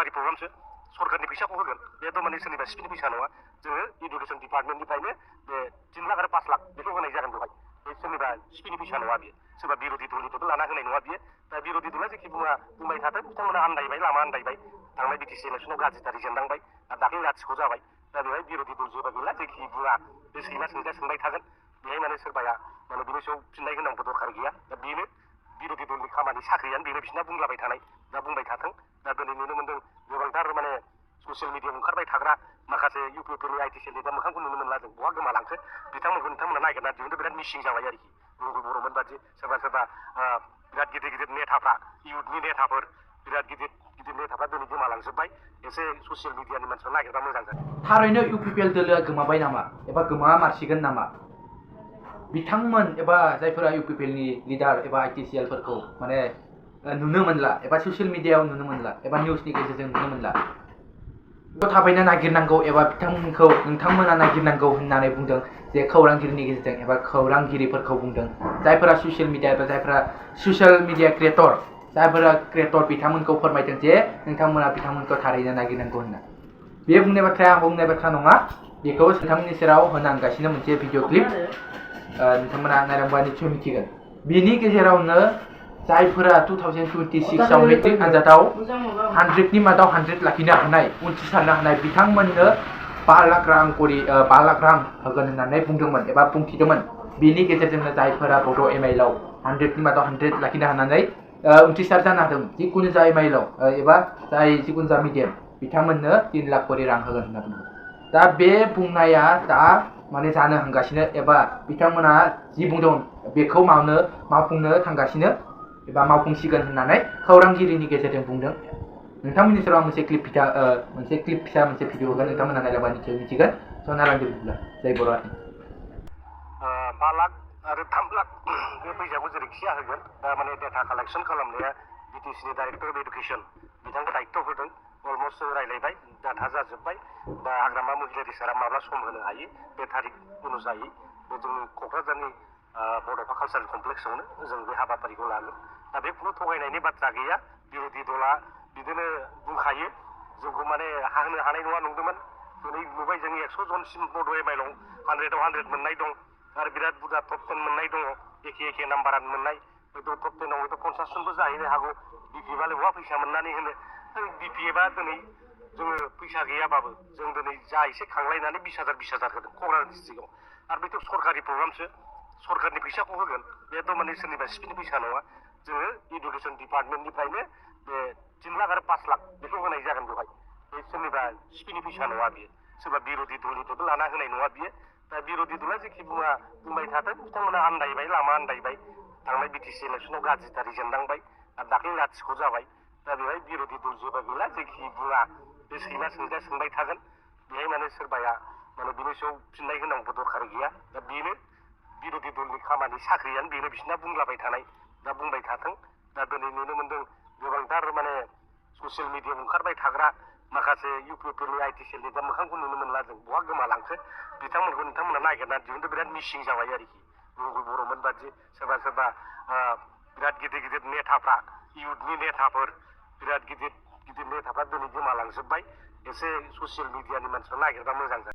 सरकारि प्रग्रामसो सरकारनि फैसाखौ होगोन बेथ' माने सोरनिबा सिपिनि फैसा नङा जोङो इडुकेसन डिपार्टमेन्टनिफ्रायनो बे 3 लाख आरो 5 लाख बेखौ होनाय जागोन बेवहाय बे सोरनिबा सिपिनि फैसा नङा बियो सोरबा बिरोधि दलनिफ्रायबो लाना होनाय नङा बियो दा बिरोधि दला जेखि बुंबाय थाथों बिथांमोना आन्दायबाय लामा आन्दायबाय थांनाय बिटिसि इलेक्सनाव गाज्रि दारि जेननांबाय दा दाख्लै लाथिख' जाबाय दा बेवहाय बिरोधि दल जेबो गैला जेखि बुङा बे सैमा सोंजा सोंबाय थागोन बेहाय माने सोरबाया माने बिनि सायाव फिननाय होनांगौ दरखार गैया दा बेनो बिरोधि दलनि खामानि साख्रियानो बेनो बिसिना बुंलाबाय थानाय दा बुंबाय थाथों दा दिनै नुनो मोनदों गोबांथार माने ससियेल मिडियायाव ओंखारबाय थाग्रा माखासे इउपिपिएलनि आइटि सेलनि दा मोखांखौ नुनो मोनला जों बहा गोमालांखो बिथांमोनखौ नागिरना दिहुननो बिराद मिसिं जाबाय आरोखि रुंगु बर'मोन बादि सोरबा बिराद गिदिर गिदिर नेताफ्रा इयुथनि नेताफोर बिराद गिदिर गिदिर नेताफ्रा दिनै गोमालांजोब्बाय एसे ससियेल मिडियानि मानसिफ्रा नागिरबा मोजां जागोन थारैनो इउपिपिएल दोलोआ गोमाबाय नामा एबा गोमामारसिगोन नामा बिथांमोन एबा जायफोरा इउपिपिएलनि लिडार एबा आइटिसिएलफोरखौ माने नुनो मोनला एबा ससियेल मिडियायाव नुनो मोनला एबा निउसनि गेजेरजों नुनो मोनला बेखौ थाबैनो नागिरनांगौ एबा बिथांमोनखौ नोंथांमोना नागिरनांगौ होननानै बुंदों जे खौरांगिरिनि गेजेरजों एबा खौरांगिरिफोरखौ बुंदों जायफोरा ससियेल मिडिया एबा जायफोरा ससियेल मिडिया क्रिएटर बिथांमोनखौ फोरमायदों जे नोंथांमोना बिथांमोनखौ थारैनो नागिरनांगौ होनना बे बुंनाय बाथ्राया आं बुंनाय बाथ्रा नङा बेखौ नोंथांमोननि सेराव होनांगासिनो मोनसे भिडिअ क्लिप नोंथांमोना नायलांबा निसय मिथिगोन बेनि गेजेरावनो जायफोरा 2026 आव मेट्रिक आनजादाव 100नि मादाव 100 लाखिनो हानाय उथ्रिसारनो हानाय बिथांमोननो 5 लाख रां होगोन होननानै बुंदोंमोन एबा बुंथिदोंमोन बेनि गेजेरजोंनो जायफोरा बड' एमआइएलआव 100नि मादाव 100 लाखिनो हानानै उथ्रिसार जानो हादों जिखुनु जा एमआइएलआव एबा जाय जिखुनु जा मिडियाम बिथांमोननो 3 लाख रां होगोन होनना बुंदों दा बे बुंनाया दा माने जानो हांगासिनो एबा बिथांमोना जि बुंदों बेखौ मावफुंनो थांगासिनो एबा मावफुंसिगोन होननानै खौरांगिरिनि गेजेरजों बुंदों नोंथांमोननि सेराव मोनसे क्लिप फिसा मोनसे भिडिअ होगोन नोंथांमोना नायलांबा निसय मिथिगोन स' नायलांदो बिदिब्ला जय बर' हारि 5 लाख आरो 3 लाख बे फैसाखौ जेरैखिया होगोन दा माने डेटा कालेक्सन खालामनाया बिटिसिनि डाइरेक्टर अफ एडुकेसन बिथांखौ दायित्व होदों अलमस्ट रायलायबाय डाटा जाजोब्बाय दा हाग्रामा महिलारि सारा माब्ला सम होनो हायो बे थारिख अनुजायै बे जोंनि क'क्राझारनि बड'फा कालचारेल कमप्लेक्सआवनो जों बे हाबाफारिखौ लागोन दा बे खुनु थगायनायनि बाथ्रा गैया बिरोधि दला बिदिनो बुंखायो जोंखौ माने होनो हानाय नङा नंदोंमोन दिनै नुबाय जोंनि 100 जनसिम बड' एमआइएलआव 100आव 100 मोननाय दं आरो बिराद बुरजा टप 10 मोननाय दङ एखे नाम्बारानो मोननाय हयथ' टप 10आव हयथ' 50 जनबो जाहैनो हागौ बिपिएफआलाय बहा फैसा मोननानै होनो बिपिएफआ दिनै जोङो फैसा गैयाबाबो जों दिनै जा एसे खांलायनानै 20,000 होदों क'क्राझार डिस्ट्रिक्टआव आरो बेथ' सरकारि प्रग्रामसो सरकारनि फैसाखौ होगोन बेथ' माने सोरनिबा सिपिनि फैसा नङा जोङो इडुकेसन डिपार्टमेन्टनिफ्रायनो बे 3 लाख आरो 5 लाख बेखौ होनाय जागोन बेवहाय बे सोरनिबा सिपिनि फैसा नङा बियो सोरबा बिरोधि दलनिफ्रायबो लाना होनाय नङा बियो दा बिरोधि दला जेखि बुंबाय थाथों बिथांमोना आन्दायबाय लामा आन्दायबाय थांनाय बिटिसि इलेक्सनाव गाज्रि दारि जेननांबाय आरो दाख्लै लाथिख' जाबाय दा बेवहाय बिरोधि दल जेबो गैला जेखि बुङा बे सैमा सोंजा सोंबाय थागोन बेहाय माने सोरबाया माने बिनि सायाव फिननाय होनांगौ दरखार गैया दा बेनो बिरोधि दलनि खामानि साख्रियानो बेनो बिसिना बुंलाबाय थानाय दा बुंबाय थाथों दा दिनै नुनो मोनदों गोबांथार माने ससियेल मिडियायाव ओंखारबाय थाग्रा माखासे इउपिपिएलनि आइटि सेलनि दा मोखांखौ नुनो मोनला जों बहा गोमालांखो बिथांमोनखौ नोंथांमोना नागिरना दिहुननो बिराद मिसिं जाबाय आरोखि रुंगु बर'मोन बादि सोरबा बिराद गिदिर गिदिर नेताफ्रा इयुथनि नेताफोर बिराद गिदिर नेताफ्रा दिनै गोमालांजोब्बाय एसे ससियेल मिडियानि मानसिफ्रा नागिरबा मोजां जागोन